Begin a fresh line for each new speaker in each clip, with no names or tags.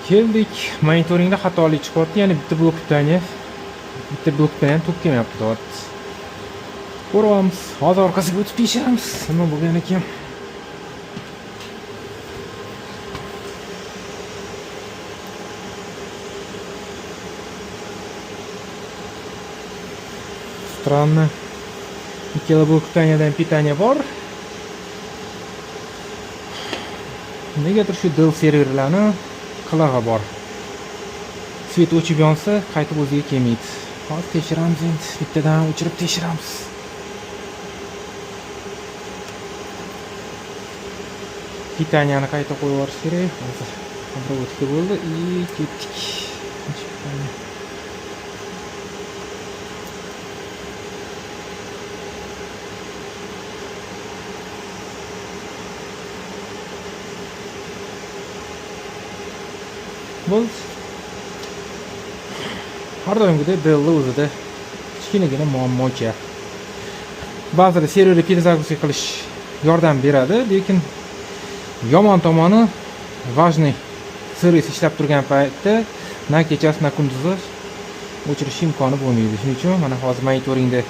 Keldik, monitoringda xatolik chiqyapti, ya'ni bitta блок питания, bitta блок питания tok kelmayapti deyapti. Ko'ryapmiz. Hozir orqasiga o'tib tekshiramiz, nima bo'lgan ekan. Странно. Ikkala блок питания dan питание bor. Negadir shu Dell serverlarni qilig'i bor. Свет o'chib yonsa, qaytib o'ziga kelmaydi. Hozir tekshiramiz endi. Bittadan o'chirib tekshiramiz. Питания ni qayta qo'yib yuborish kerak. Hozir обработка bo'ldi и ketdik. Питание. Bo'ldi. Har doimgidek Dellni o'zida kichkinagina muammocha. Ba'zida serverni перезагрузка qilish yordam beradi, lekin yomon tomoni, важный servis ishlab turgan paytda na kechasi, na kunduzi o'chirish imkoni bo'lmaydi. Shuning uchun mana hozir monitoringda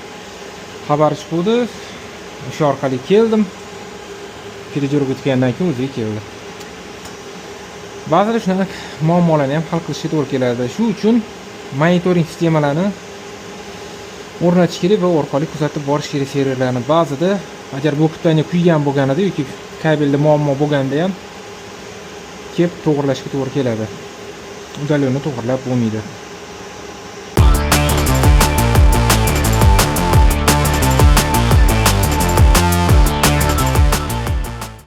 xabar chiquvdi. O'sha orqali keldim. Передерг o'tgandan keyin o'ziga keldi. Ba'zida shunaqa muammolarni ham hal qilishga to'g'ri keladi. Shu uchun monitoring sistemalarini o'rnatish kerak va orqali kuzatib borish kerak serverlarni. Ba'zida agar блок питания kuygan bo'lganida yoki kabelda muammo bo'lganda ham kelib to'g'irlashga to'g'ri keladi. Удаленно to'g'irlab bo'lmaydi.